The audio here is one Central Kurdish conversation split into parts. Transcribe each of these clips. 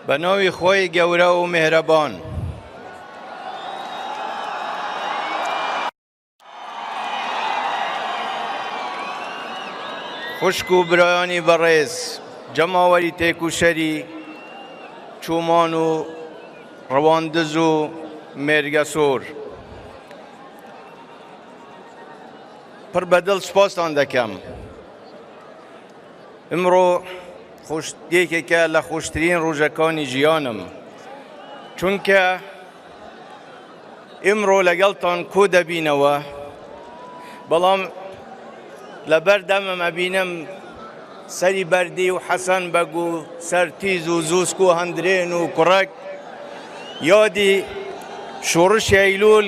بە ناوی خۆی گەورە و مێهرەبان. خوشک و برایانی بەڕێز، جەماوەری تێکوشەری چۆمان و ڕەواندز و مێرگەسۆر، پڕ بە دڵ سوپاستان دەکەم. ئمڕۆ یەکێکە لە خۆشترین ڕۆژەکانی ژیانم، چونکە ئیمڕۆ لەگەڵتان کۆ دەبینەوە، بەڵام لەبەر دەمم ئەبینم سەری بەردی و حەسەن بەگ و سەرتیز و زوسک و هەندرێن و کوڕەک یادی شۆڕشی ئەیلول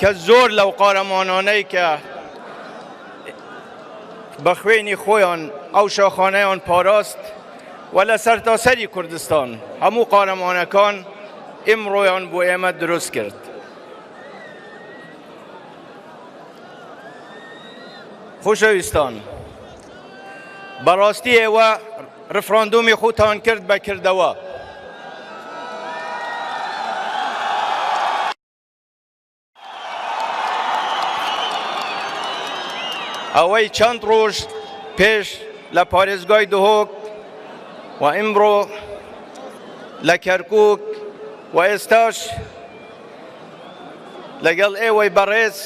کە زۆر لەو قارەمانانەی کە بە خوێنی خۆیان ئەو شاخانەیان پاراست و لە سەرتاسەری کوردستان هەموو قارەمانەکان ئیمڕۆیان بۆ ئێمە دروست کرد. خۆشەویستان بەڕاستی ئێوە ڕفراندۆمی خۆتان کرد بە کردەوە. ئەوەی چەند ڕۆژ پێش لە پارێزگای دهۆک و ئیمڕۆ لە کەرکوک و ئێستاش لەگەڵ ئێوەی بەڕێز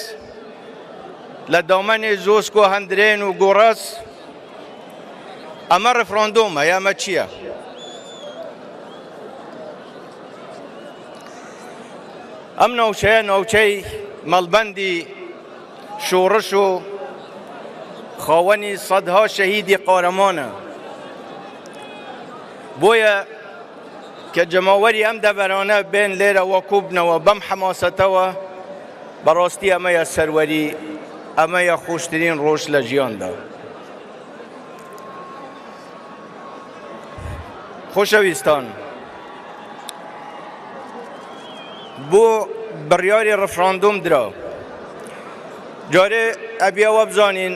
لە دامەنی زۆسک و هەندرێن و گۆڕەس ئەمە ڕفراندۆمە یا ئەمە چییە؟ ئەم ناوچەیە ناوچەی مەڵبەندی شۆڕش و خاوەنی سەدها شەهیدی قارەمانە بۆیە کە جەماوەری ئەم دەڤەرانە بێن لێرە وەکوبنەوە بەم حەماسەتەوە بەڕاستی ئەمەیە سەروەری ئەمەیە خۆشترین ڕۆژ لە ژیاندا خۆشەویستان بۆ بڕیاری ڕفراندۆم درا جارێ ئەبی ئەوە بزانین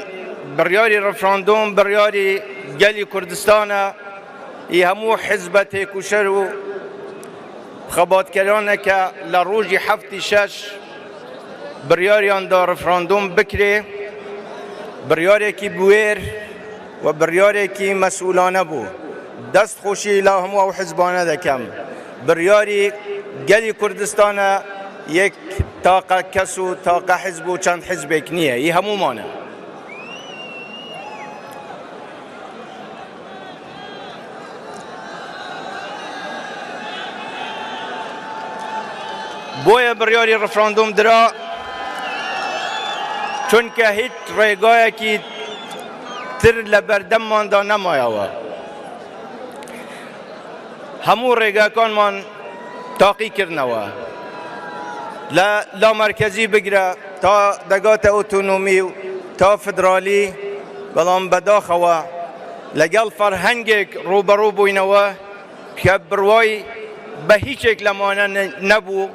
بڕیاری ڕفراندۆم بڕیاری گەلی کوردستانە ئی هەموو حزبە تێکوشەر و خەباتکەرانە کە لە ڕۆژی هەفتی شەش بڕیاریان دا ڕفراندۆم بکرێ بڕیارێکی بوێر و بڕیارێکی مەسئولانە بوو دەست خۆشی لە هەموو ئەو حزبانە دەکەم بڕیاری گەلی کوردستانە یەک تاقە کەس و تاقە حزب و چەند حزبێک نییە ئی هەموومانە. بۆیە بڕیاری ڕفراندۆم درا چونکە هیچ ڕێگایەکی تر لە بەردەمماندا نەمایەوە هەموو ڕێگاکانمان تاقی کردنەوە لە لامەرکەزی بگرە تا دەگاتە ئۆتۆنۆمی و تا فدرالی بەڵام بەداخەوە لەگەڵ فەرهەنگێک ڕووبەڕوو بووینەوە کە بڕوای بە هیچێک لەمانە نەبوو،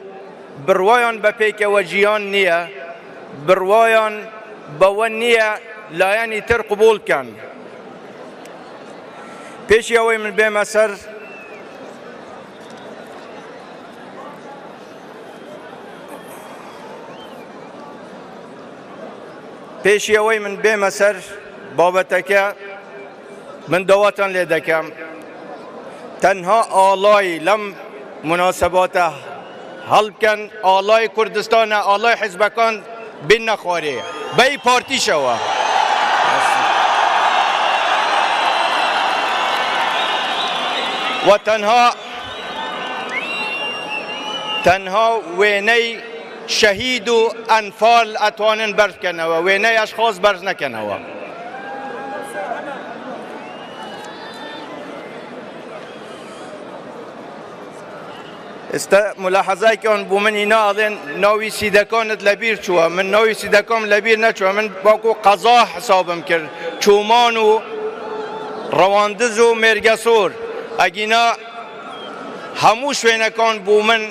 بڕوایان بە پێکەوە ژیان نییە، بڕوایان بەوە نییە لایەنی تر قبوڵ بکەن. پێشی ئەوەی من بێمە سەر پێشی ئەوەی من بێمە سەر بابەتەکە من داواتان لێ دەکەم تەنها ئاڵای لەم مناسباتە هەڵبکەن ئاڵای کوردستانە ئاڵای حزبەکان بین نەخوارێ بەی پارتیشەوە. و تەنها تەنها وێنەی شەهید و ئەنفال ئەتوانن بەرز بکەنەوە وێنەی ئەشخاص بەرز نەکەنەوە. ئێستا ملاحەزایکەن بۆ من ئینا ئەڵێن ناوی سیدەکانت لەبیر چووە من ناوی سیدەکەم لەبیر نەچووە من باکو قەزا حسابم کرد چومان و ڕەواندز و مێرگەسۆر ئەگینا هەموو شوێنەکان بۆ من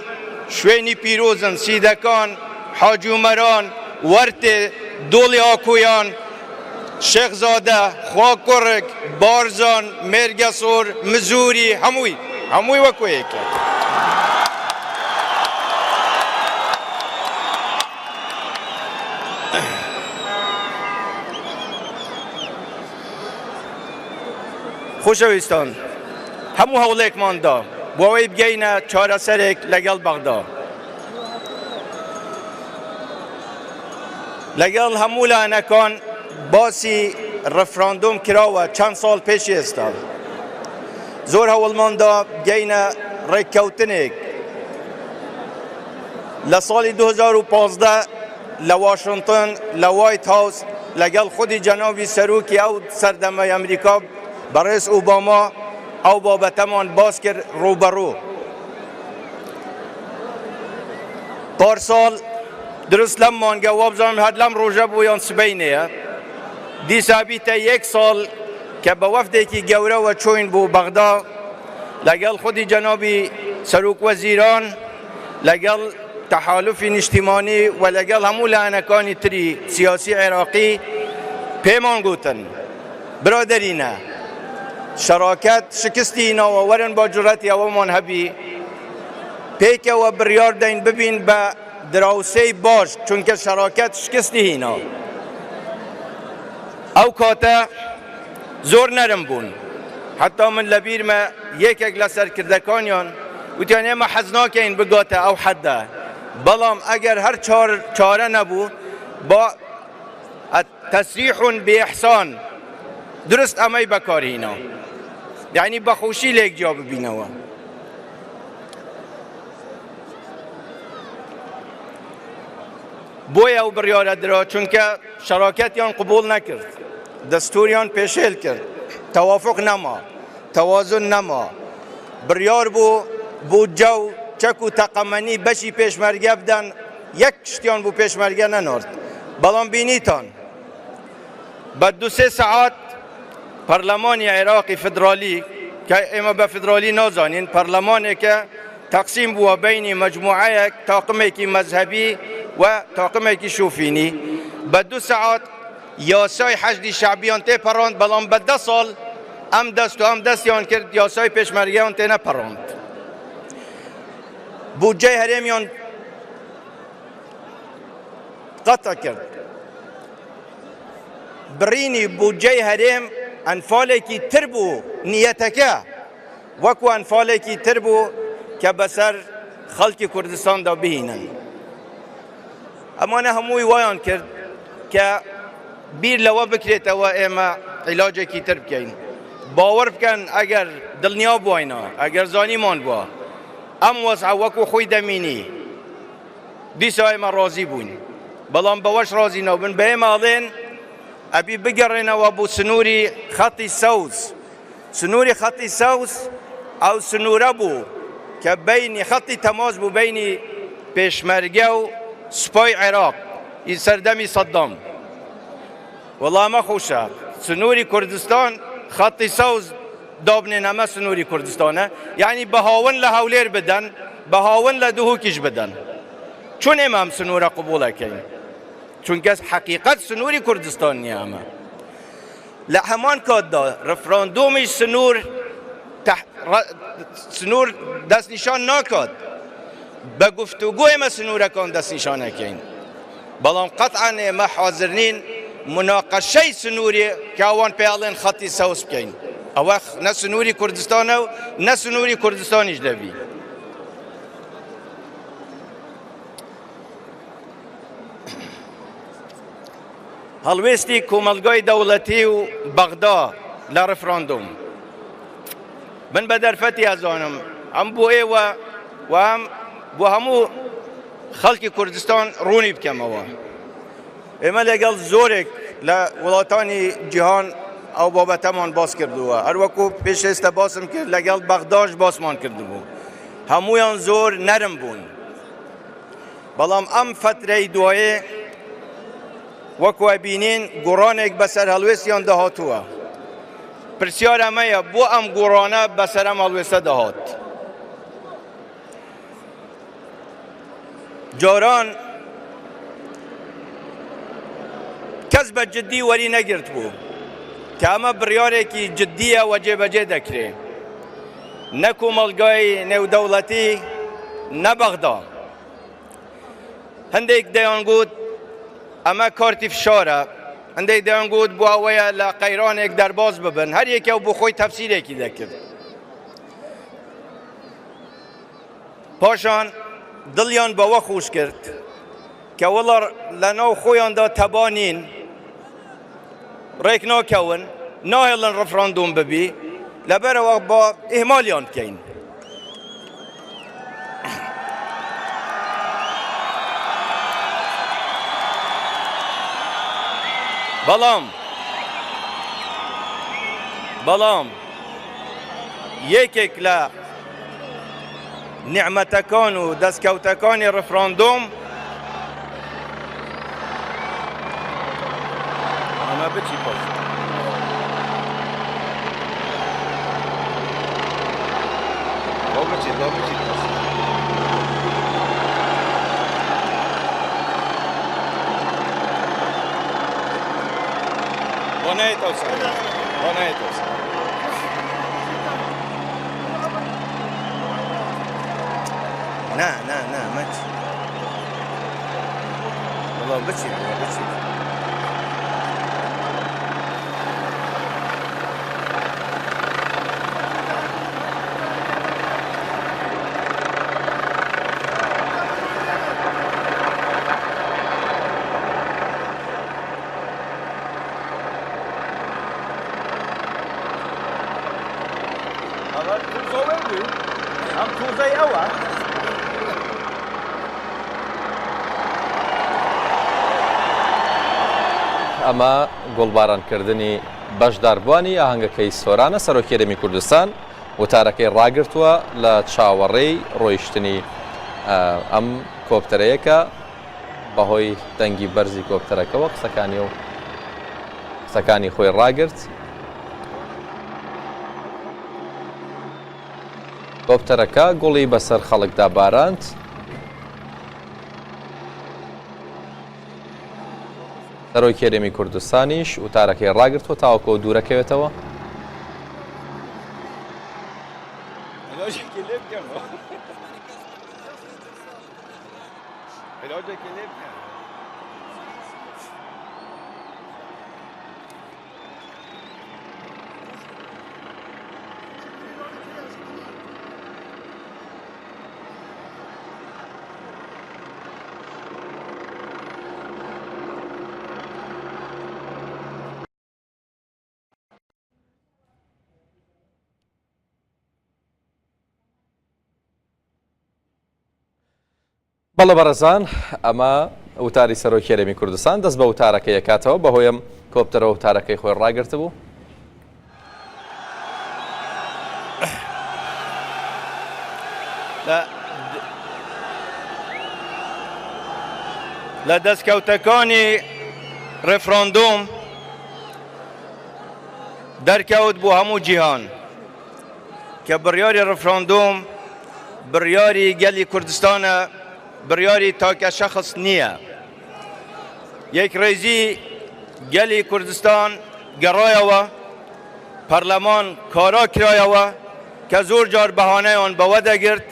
شوێنی پیرۆزن سیدەکان حاجی عومەران وەرتێ دۆڵی ئاکۆیان شێخزادە، خواکوڕک، بارزان، مێرگەسۆر، مزوری، هەمووی. هەمووی وەکو یەکە. خۆشەویستان هەموو هەوڵێکمان دا بۆ ئەوەی بگەینە چارەسەرێک لەگەڵ بەغدا لەگەڵ هەموو لایەنەکان باسی ڕفراندۆم کراوە چەند ساڵ پێش ئێستا زۆر هەوڵمان دا بگەینە ڕێککەوتنێک لە ساڵی 2015 لە واشنتن لە وایت هاوس لەگەڵ خودی جەنابی سەرۆکی ئەو سەردەمەی ئەمریکا بەڕێز ئۆباما ئەو بابەتەمان باس کرد ڕووبەڕوو. پارساڵ دروست لەم مانگە وابزانم هەر لەم ڕۆژە بوو یان سبەینێیە دیسا بیتە یەک ساڵ کە بە وەفدێکی گەورەوە چووین بۆ بەغدا لەگەڵ خودی جەنابی سەرۆک وەزیران لەگەڵ تەحالوفی نیشتیمانی و لەگەڵ هەموو لایەنەکانی تری سیاسی عێراقی پێمان گوتن برادەرینە شەراکەت شکستی هیناوە وەرن با جورەتی ئەوەمان هەبی پێکەوە بڕیار دەین ببین بە دراوسێی باش چونکە شەراکەت شکستی هینا ئەو کاتە زۆر نەرم بوون حتا من لەبیرمە یەکێک لە سەرکردەکانیان وتیان ئێمە حەز ناکەین بگاتە ئەو حەدە بەڵام ئەگەر هەر چارە نەبوو با تسریح بإحسان درست ئەمەی بەکارهینا یعنی بەخۆشی لێک جیا ببینەوە. بۆیە ئەو بڕیارە درا چونکە شەراکەتیان قبوڵ نەکرد، دەستوریان پێشێل کرد، تەوافق نەما، تەوازن نەما، بڕیار بوو بودجە و چەک و تەقەمەنی بەشی پێشمەرگە بدەن، یەک شتیان بۆ پێشمەرگە نەنارد، بەڵام بینیتان بە دوو سێ سەعات پەرلەمانی عێراقی فیدرالی کە ئێمە بە فیدرالی نازانین پەرلەمانێکە تەقسیم بووە بەینی مەجموعەیەک تاقمێکی مەزهەبی و تاقمێکی شوفینی بە دوو سەعات یاسای حەشدی شەعبیان تێپەڕاند بەڵام بە دە ساڵ ئەم دەست و ئەم دەستیان کرد یاسای پێشمەرگەیان تێنەپەڕاند بودجەی هەرێمیان قەتع کرد بڕینی بودجەی هەرێم ئەنفالێکی تر بوو نیەتەکە وەکو ئەنفالێکی تر بوو کە بەسەر خەڵکی کوردستاندا بهینن. ئەمانە هەمووی وایان کرد کە بیر لەوە بکرێتەوە ئێمە عیلاجێکی تر بکەین. باوەڕ بکەن ئەگەر دڵنیا بووینە، ئەگەر زانیمان بووە ئەم وەزعە وەکو خۆی دەمینی، دیسا ئێمە ڕازی بووین. بەڵام بەوەش ڕازی نابن، بە ئێمە ئەڵێن ئەبی بگەڕێنەوە بۆ سنووری خەتی سەوز. سنووری خەتی سەوز ئەو سنوورە بوو کە بەینی خەتی تەماس بوو بەینی پێشمەرگە و سوپای عێراق ی سەردەمی سەدام. وەڵا ئەمە خۆشە سنووری کوردستان خەتی سەوز دابنێن ئەمە سنووری کوردستانە یعنی بەهاون لە هەولێر بدەن بەهاون لە دهۆکیش بدەن چۆن ئێمە ئەم سنوورە قبوڵەکەین چونکە حەقیقەت سنووری کوردستان نییە ئەمە لە هەمان کاتدا ڕفراندۆمی سنوور سنوور دەستنیشان ناکات بە گفتوگۆ ئێمە سنوورەکان دەستنیشانەکەین بەڵام قەتعەن ئێمە حاضر نین مناقەشەی سنووری کە ئەوان پێیاڵێن خەتی سەوز بکەین ئەوە نە سنووری کوردستانە و نە سنووری کوردستانیش دەبی. هەڵوێستی کۆمەڵگای دەوڵەتی و بەغدا لە ڕفراندۆم من بە دەرفەتی ئەزانم ئەم بۆ ئێوە و ئەم بۆ هەموو خەڵکی کوردستان ڕوونی بکەمەوە ئێمە لەگەڵ زۆرێک لە وڵاتانی جیهان ئەو بابەتەمان باس کردووە هەروەکو پێش ئێستا باسم کرد لەگەڵ بەغداش باسمان کردبوو هەمویان زۆر نەرم بوون بەڵام ئەم فەترەی دوایێ وەکو ئەبینین گوڕانێک بەسەر هەڵوێستیان داهاتووە. پرسیار ئەمەیە بۆ ئەم گوڕانە بەسەر ئەم هەڵوێستە داهات؟ جاران کەس بە جددی وەری نەگرت بوو کە ئەمە بڕیارێکی جددیە و جێبەجێ دەکرێ. نە کۆمەڵگای نێودەوڵەتی نە بەغدا. هەندێک دەیانگوت ئەمە کارتی فشارە، هەندێک دەیانگوت بۆ ئەوەیە لە قەیرانێک دەرباز ببن، هەر یەکە و بۆ خۆی تەفسیرێکی دەکرد. پاشان دڵیان بەوە خۆش کرد کە وەڵا لەناو خۆیاندا تەبا نین، ڕێک ناکەون، ناهێڵن ڕفراندۆم ببی، لەبەرئەوە با ئیهمالیان بکەین. بەڵام بەڵام یەکێک لە نیعمەتەکان و دەستکەوتەکانی ڕفراندۆم ئەمە بچی پاش بۆ بچیت بۆ بچیت پاش بۆ نایەتەوە سەر بۆ نایەتەوە سەر نا نا نا مەچ وەڵا بچیت وەڵا بچیت. ئەمە گوڵبارانکردنی بەشداربووانی ئاهەنگەکەی سۆرانە، سەرۆکی هەرێمی کوردستان وتارەکەی ڕاگرتووە لە چاوەڕێی ڕۆیشتنی ئەم کۆپتەرەیە کە بەهۆی دەنگی بەرزی کۆپتەرەکەوە قسەکانی و قسەکانی خۆی ڕاگرت. کۆپتەرەکە گوڵی بەسەر خەڵکدا باراند. سەرۆکی هەرێمی کوردستانیش وتارەکەی ڕاگرتووە تاوەکو ئەو دوورەکەوێتەوە. بەڵێ بەڕێزان ئەمە وتاری سەرۆکی هەرێمی کوردستان دەست بە وتارەکەی ئەکاتەوە بەهۆی ئەم کۆپتەرەوە وتارەکەی خۆی ڕاگرتبوو. لە دەستکەوتەکانی ڕێفراندۆم دەرکەوت بۆ هەموو جیهان کە بڕیاری ڕفراندۆم بڕیاری گەلی کوردستانە، بڕیاری تاکە شەخس نییە. یەکڕیزی گەلی کوردستان گەڕایەوە، پەرلەمان کارا کرایەوە کە زۆر جار بەهانەیان بەوە دەگرت،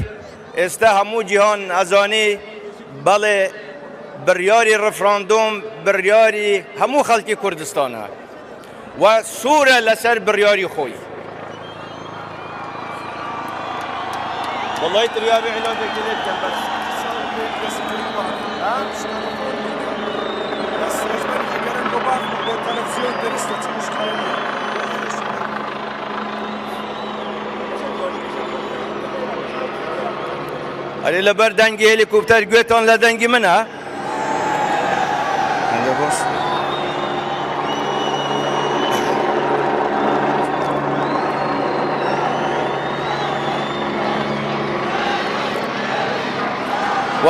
ئێستا هەموو جیهان ئەزانی بەڵێ بڕیاری ڕفراندۆم بڕیاری هەموو خەڵکی کوردستانە. و سوورە لەسەر بڕیاری خۆی. وەڵای تریابێ عیلاجێکی لێ بکەن بەس. ئەرێ لەبەر دەنگی هێلیکۆپتەر گوێتان لە دەنگی منە؟ و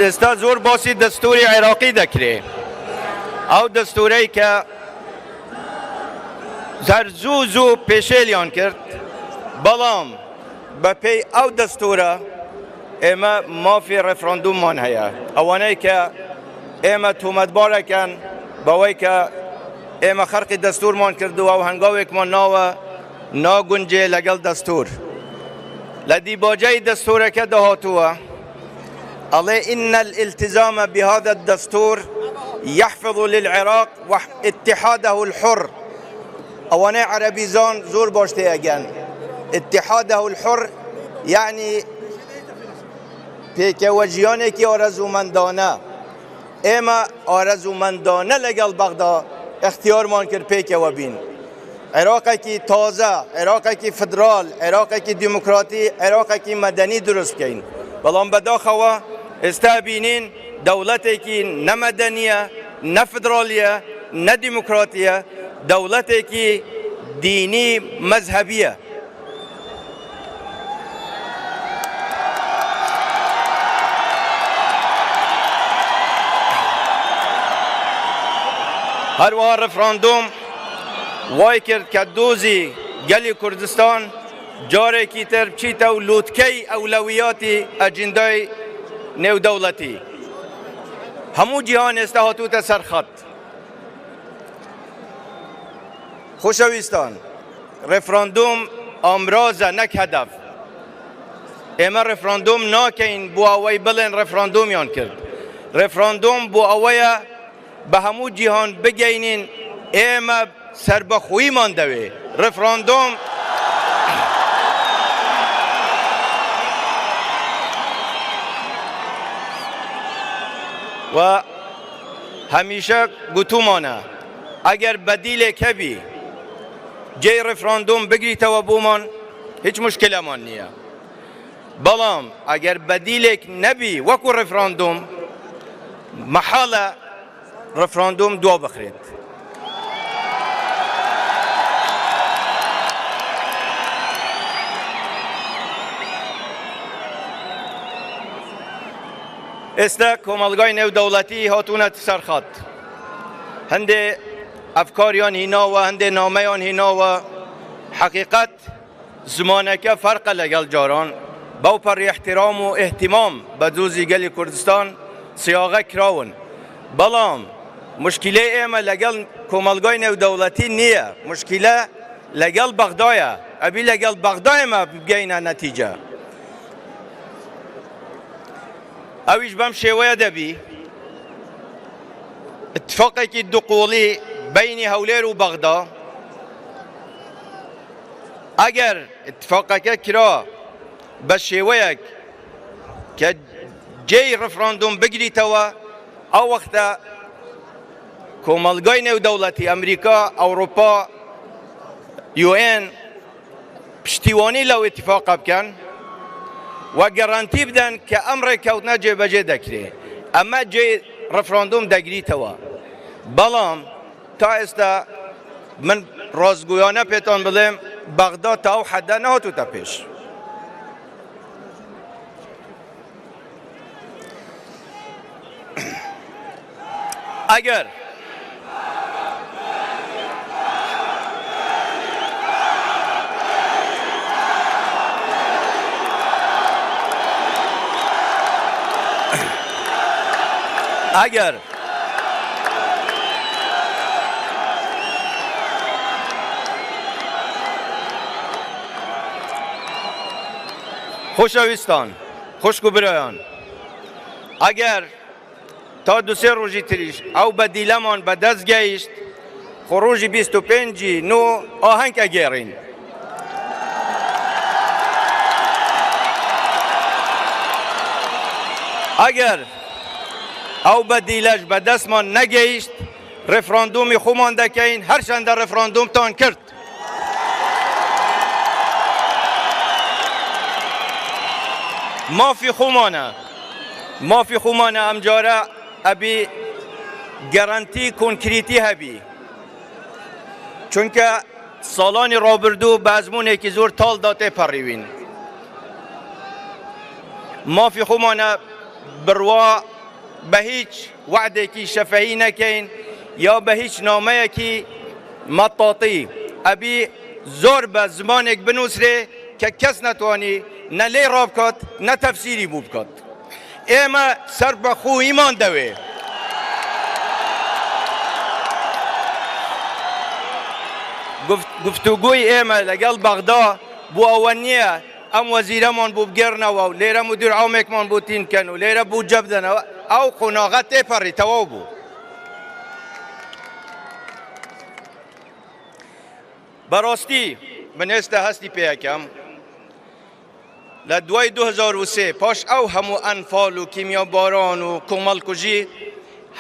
ئێستا زۆر باسی دەستوری عێراقی دەکرێ ئەو دەستورەی کە هەر زوو زوو پێشێلیان کرد بەڵام بەپێی ئەو دەستوورە ئێمە مافی ڕێفراندوممان هەیە. ئەوانەی کە ئێمە تۆمەتبارەکەن بەوەی کە ئێمە خەرقی دەستورمان کردووە و هەنگاوێکمان ناوە ناگونجێ لەگەڵ دەستور. لە دیباجەی دەستورەکەدا هاتووە ئەڵێ إن الالتزام بهذا الدستور يحفظ للعراق اتحاده الحر ئەوانەی عەرەبی زان زۆر باش تێئەگەن اتحاده الحر یعنی پێکەوە ژیانێکی ئارەزوومەندانە ئێمە ئارەزوومەندانە لەگەڵ بەغدا اختیارمان کرد پێکەوە بین. عێراقێکی تازە، عێراقێکی فدرال، عێراقێکی دیموکراتی، عێراقێکی مەدەنی دروست بکەین. بەڵام بەداخەوە ئێستا بینین دەوڵەتێکی نە مەدەنییە، نە فدرالییە، نە دیموکراتییە، دەوڵەتێکی دینی مەزهەبییە. هەروەها ڕفراندۆم وای کرد کە دۆزی گەلی کوردستان جارێکی تر بچیتە و لوتکەی ئەولەویاتی ئەجندای نێودەوڵەتی. هەموو جیهان ئێستا هاتووتە سەر خەت. خۆشەویستان ڕێفراندۆم ئامرازە نەک هەدەف. ئێمە ڕێفراندۆم ناکەین بۆ ئەوەی بڵێن ڕێفراندۆمیان کرد. ڕێفراندۆم بۆ ئەوەیە بە هەموو جیهان بگەینین ئێمە سەربەخۆییمان دەوێ. ڕێفراندۆم و هەمیشە گوتومانە ئەگەر بەدیلێک هەبی جێی ڕیفراندۆم بگریتەوە بۆمان هیچ مشکلەمان نییە بەڵام ئەگەر بەدیلێک نەبی وەکو ڕیفراندۆم مەحاڵە ڕیفراندۆم دوا بخرێت. ئێستا کۆمەڵگای نێودەوڵەتی هاتوونەتە سەر خەت. هەندێ ئەفکاریان هیناوە هەندێ نامەیان هیناوە حەقیقەت زمانەکە فەرقە لەگەڵ جاران بەو پەڕی احترام و اهتمام بە دۆزی گەلی کوردستان سیاغە کراون بەڵام مشکلەی ئێمە لەگەڵ کۆمەڵگای نێودەوڵەتی نییە مشکلە لەگەڵ بەغدایە ئەبی لەگەڵ بەغدا ئێمە بگەینە نەتیجە ئەویش بەم شێوەیە دەبی اتفاقێکی دوقۆڵی بەینی هەولێر و بەغدا ئەگەر اتفاقەکە کرا بە شێوەیەک کە جێی ڕفراندۆم بگریتەوە ئەو وەختە کۆمەڵگای نێودەوڵەتی ئەمریکا ئەوروپا یوئێن پشتیوانی لەو ئیتیفاقە بکەن و گەرەنتی بدەن کە ئەم ڕێککەوتنە جێبەجێ دەکرێ ئەمە جێ ڕفراندۆم دەگریتەوە بەڵام تا ئێستا من ڕاستگویانە پێتان بڵێم بەغدا تا ئەو حەدە نەهاتووتە پێش. ئەگەر ئەگەر خۆشەویستان خوشک و برایان ئەگەر تا دوسێ ڕۆژی تریش ئەو بەدیلەمان بەدەست گەیشت خۆ ڕۆژی 25 نۆ ئاهەنگ ئەگێڕین. ئەگەر ئەو بەدیلەش بەدەستمان نەگەیشت ڕێفراندۆمی خۆمان دەکەین هەرچەندە ڕێفراندۆمتان کرد. مافی خۆمانە مافی خۆمانە ئەمجارە ئەبی گەرەنتی کۆنکریتی هەبی چونکە ساڵانی ڕابردوو بە ئەزمونێکی زۆر تاڵدا تێپەڕیوین مافی خۆمانە بڕوا بە هیچ وەعدێکی شەفەهی نەکەین یا بە هیچ نامەیەکی مەتاتی ئەبی زۆر بە زمانێک بنووسرێ کە کەس نەتوانی نە لێی ڕابکات نە تەفسیری بوو بکات ئێمە سەر بە خۆیمان دەوێ. گفتوگۆی ئێمە لەگەڵ بەغدا بۆ ئەوە نییە. ئەم وەزیرەمان بۆ بگێڕنەوە و لێرە مدیر عامێکمان بۆ تین بکەن و لێرە بودجە بدەنەوە، ئەو قۆناغە تێپەڕی، تەواو بوو. بەڕاستی من ئێستا هەستی پێ ئەکەم لە دوای 2003 پاش ئەو هەموو ئەنفال و کیمیاباران و کۆمەڵکوژی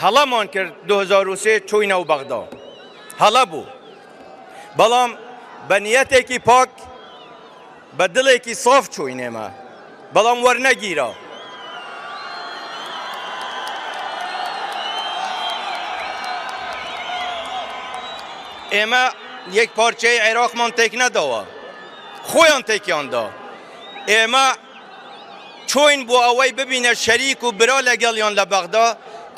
هەڵەمان کرد 2003 چوینەوە بەغدا هەڵە بوو بەڵام بە نیەتێکی پاک بە دڵێکی ساف چووین ئێمە بەڵام وەرنەگیرا. ئێمە یەک پارچەی عێراقمان تێک نەداوە خۆیان تێکیاندا ئێمە چۆین بۆ ئەوەی ببینە شەریک و برا لەگەڵیان لە بەغدا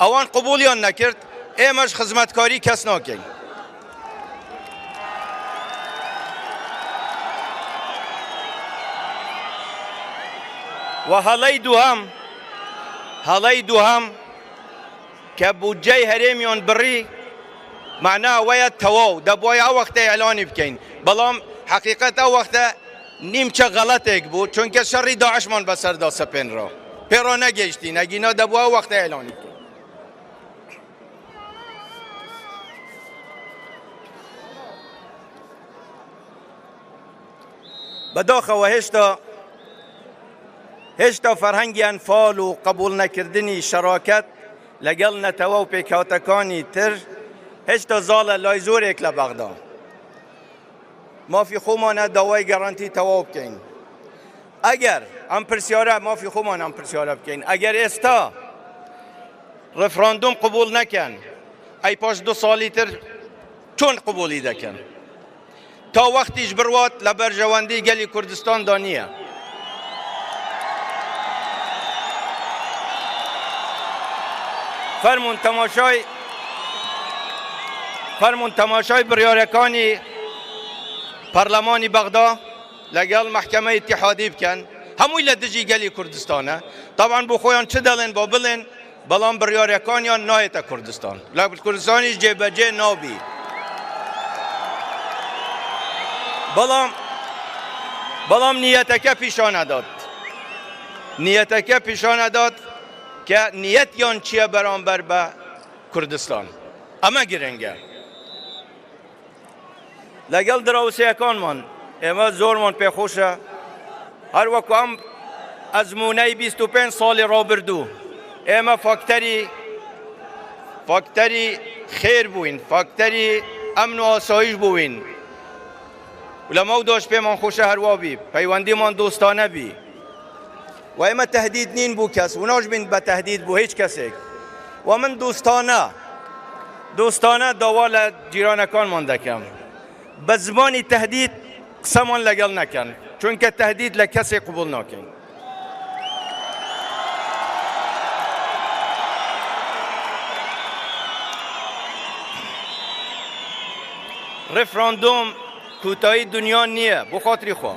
ئەوان قبولیان نەکرد ئێمەش خزمەتکاری کەس ناکەین. و هەڵەی دووهەم هەڵەی دووهەم کە بودجەی هەرێمیان بڕی مەعنا ئەوەیە تەواو دەبوایە ئەو وەختە ئیعلانی بکەین بەڵام حەقیقەت ئەو وەختە نیمچە غەڵەتێک بوو چونکە شەڕی داعشمان بەسەردا سەپێنرا پێڕا نەگەیشتین ئەگینا دەبوو ئەو وەختە ئیعلانی بکەین. بەداخەوە هێشتا هێشتا فەرهەنگی ئەنفال و قبوڵ نەکردنی شەراکەت لەگەڵ نەتەوە و پێکهاتەکانی تر هێشتا زاڵە لای زۆرێک لە بەغدا. مافی خۆمانە داوای گەرەنتی تەواو بکەین. ئەگەر ئەم پرسیارە مافی خۆمان ئەم پرسیارە بکەین ئەگەر ئێستا ڕفراندۆم قبوڵ نەکەن ئەی پاش دو ساڵی تر چۆن قبوڵی دەکەن؟ تا وەختیش بڕوات لە بەرژەوەندی گەلی کوردستاندا نییە. فەرموون تەماشای فەرموون تەماشای بڕیارەکانی پەرلەمانی بەغدا لەگەڵ مەحکەمەی ئیتیحادی بکەن هەمووی لە دژی گەلی کوردستانە تەبعەن بۆ خۆیان چ دەڵێن با بڵێن بەڵام بڕیارەکانیان نایەتە کوردستان لە کوردستانیش جێبەجێ نابی بەڵام بەڵام نیەتەکە پیشانەدات نیەتەکە پیشانەدات کە نیەتیان چییە بەرامبەر بە کوردستان ئەمە گرنگە لەگەڵ دراوسێیەکانمان ئێمە زۆرمان پێخۆشە هەروەکو ئەم ئەزمونەی 25 ساڵی ڕابردوو ئێمە فاکتەری فاکتەری خێر بووین فاکتەری ئەمن و ئاسایش بووین لەمە و دۆش پێمان خۆشە هەروابی پەیوەندیمان دۆستانە بی و ئێمە تهدید نین بوو کەس و ناشبین بە تهدید بۆ هیچ کەسێک و من دۆستانە دۆستانە داوا لە جیرانەکانمان دەکەم بە زمانی تهدید قسەمان لەگەڵ نەکەن چونکە تهدید لە کەسێک قبوڵ ناکەین. ڕیفراندۆم کوتایی دنیا نییە بۆ خاتری خوا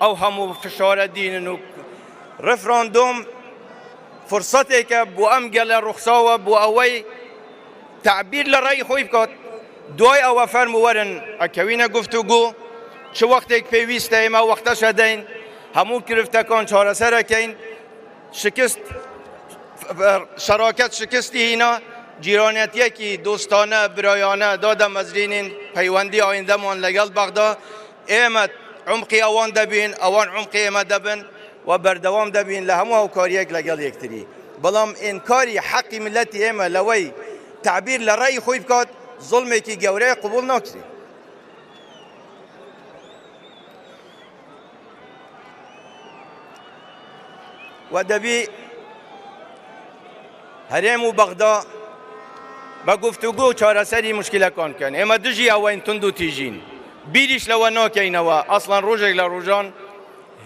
ئەو هەموو فشارە دینن و ڕیفراندۆم فرسەتێکە بۆ ئەم گەلە ڕوخساوە بۆ ئەوەی تەعبیر لە ڕای خۆی بکات، دوای ئەوە فەرموو وەرن ئەکەوینە گفتوگۆ، چ وەختێک پێویستە ئێمە ئەو وەختەش ئەدەین، هەموو گرفتەکان چارەسەر ئەکەین، شکست شەراکەت شکستی هینا، جیرانەتیەکی دۆستانە برایانە دادەمەزرینین، پەیوەندی ئایندەمان لەگەڵ بەغدا، ئێمە عومقی ئەوان دەبین، ئەوان عومقی ئێمە دەبن و بەردەوام دەبین لە هەموو هاوکارییەک لەگەڵ یەکتری. بەڵام ئینکاری حەقی میللەتی ئێمە لەوەی تەعبیر لە ڕەئی خۆی بکات زوڵمێکی گەورەیە قبوڵ ناکرێ. و دەبی هەرێم و بەغدا بە گفتوگۆ چارەسەری مشکلەکان بکەن ئێمە دژی ئەوەین تونند و تیژین بیریش لەوە ناکەینەوە ئەسڵەن ڕۆژێک لە ڕۆژان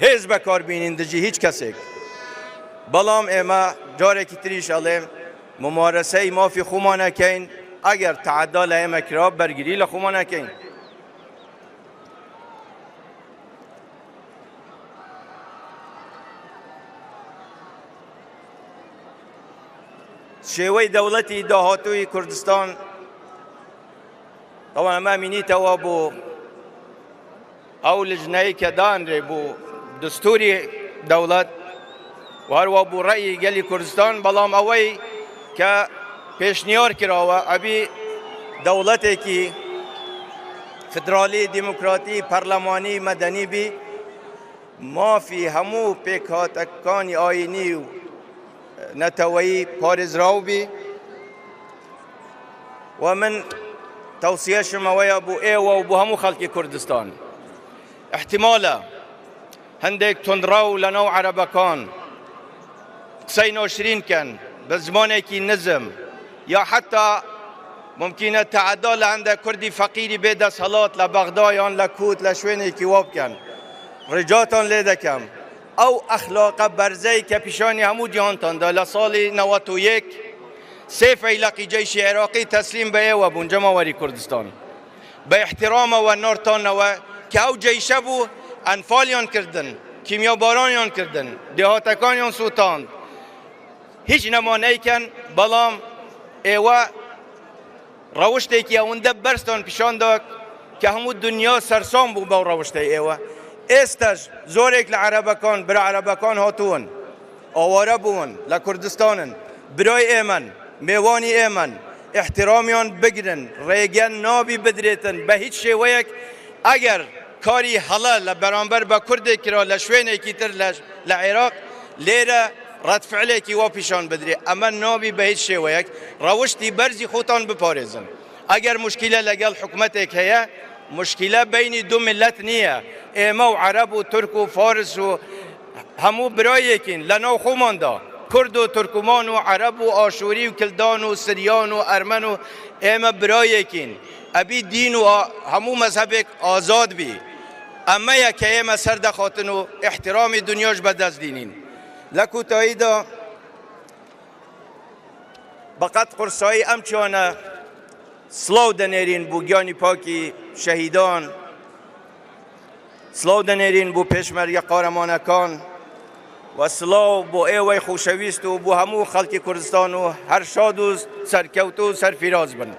هێز بەکاربینین دژی هیچ کەسێک بەڵام ئێمە جارێکی تریش ئەڵێم ممارەسەی مافی خۆمان ئەکەین ئەگەر تەعەدا لە ئێمە کرا بەرگری لە خۆمان ئەکەین. شێوەی دەوڵەتی داهاتووی کوردستان ئەوە ئەمە مینیتەوە بۆ ئەو لجنەی کە دانرێ بۆ دستوری دەوڵەت و هەروە بۆ ڕەئی گەلی کوردستان، بەڵام ئەوەی کە پێشنیار کراوە ئەبی دەوڵەتێکی فدرالی دیموکراتی پەرلەمانی مەدەنی بی، مافی هەموو پێکهاتەکانی ئاینی و نەتەوەیی پارێزراو بی و من تەوسیەشم ئەوەیە بۆ ئێوە و بۆ هەموو خەڵکی کوردستان احتیمالە هەندێک توندڕەو لەناو عەرەبەکان قسەی ناشرین کەن بە زمانێکی نزم یا حتا ممکنە تەعەدا لە هەندێک کوردی فەقیری بێ دەسەڵات لە بەغدا یان لە کووت لە شوێنێکی وا بکەن. ڕجاتان لێ دەکەم ئەو ئەخلاقە بەرزەی کە پیشانی هەموو جیهانتان دا لە ساڵی 91 سێ فەیلەقی جەیشی عێراقی تەسلیم بە ئێوە بوون جەماوەری کوردستان بە ئیحتیرامەوە ناردتانەوە کە ئەو جەیشە بوو ئەنفالیان کردن، کیمیابارانیان کردن، دێهاتەکانیان سووتاند، هیچ نەما نەیکەن، بەڵام ئێوە ڕەوشتێکی ئەوەندە بەرزتان پیشان دا کە هەموو دنیا سەرسام بوو بەو ڕەوشتەی ئێوە. ئێستاش زۆرێک لە عەرەبەکان، برا عەرەبەکان هاتوون، ئاوارە بوون، لە کوردستانن، برای ئێمەن، مێوانی ئێمەن، ئیحتیرامیان بگرن، ڕێگە نابی بدرێتن بە هیچ شێوەیەک ئەگەر کاری هەڵە لە بەرامبەر بە کوردێک کرا لە شوێنێکی تر لە عێراق، لێرە ڕەد فعلێکی وا پیشان بدرێ، ئەمە نابی بە هیچ شێوەیەک، ڕەوشتی بەرزی خۆتان بپارێزن. ئەگەر موشکیلە لەگەڵ حکومەتێک هەیە، موشکیلە بەینی دوو میللەت نییە، ئێمە و عەرەب و تورک و فارس و هەموو برایەکین لەناو خۆماندا، کورد و تورکمان و عەرەب و ئاشووری و کلدان و سریان و ئەرمەن و ئێمە برایەکین، ئەبی دین و هەموو مەزهەبێک ئازاد بی، ئەمەیە کە ئێمە سەردەخاتن و ئیحترامی دنیاش بەدەست دینین. لە کۆتاییدا بەقەد قورسایی ئەم چۆنە سڵاو دەنێرین بۆ گیانی پاکی شەهیدان، سڵاو دەنێرین بۆ پێشمەرگە قارەمانەکان و سڵاو بۆ ئێوەی خۆشەویست و بۆ هەموو خەڵکی کوردستان و هەر شاد و سەرکەوتوو و سەرفیراز بن.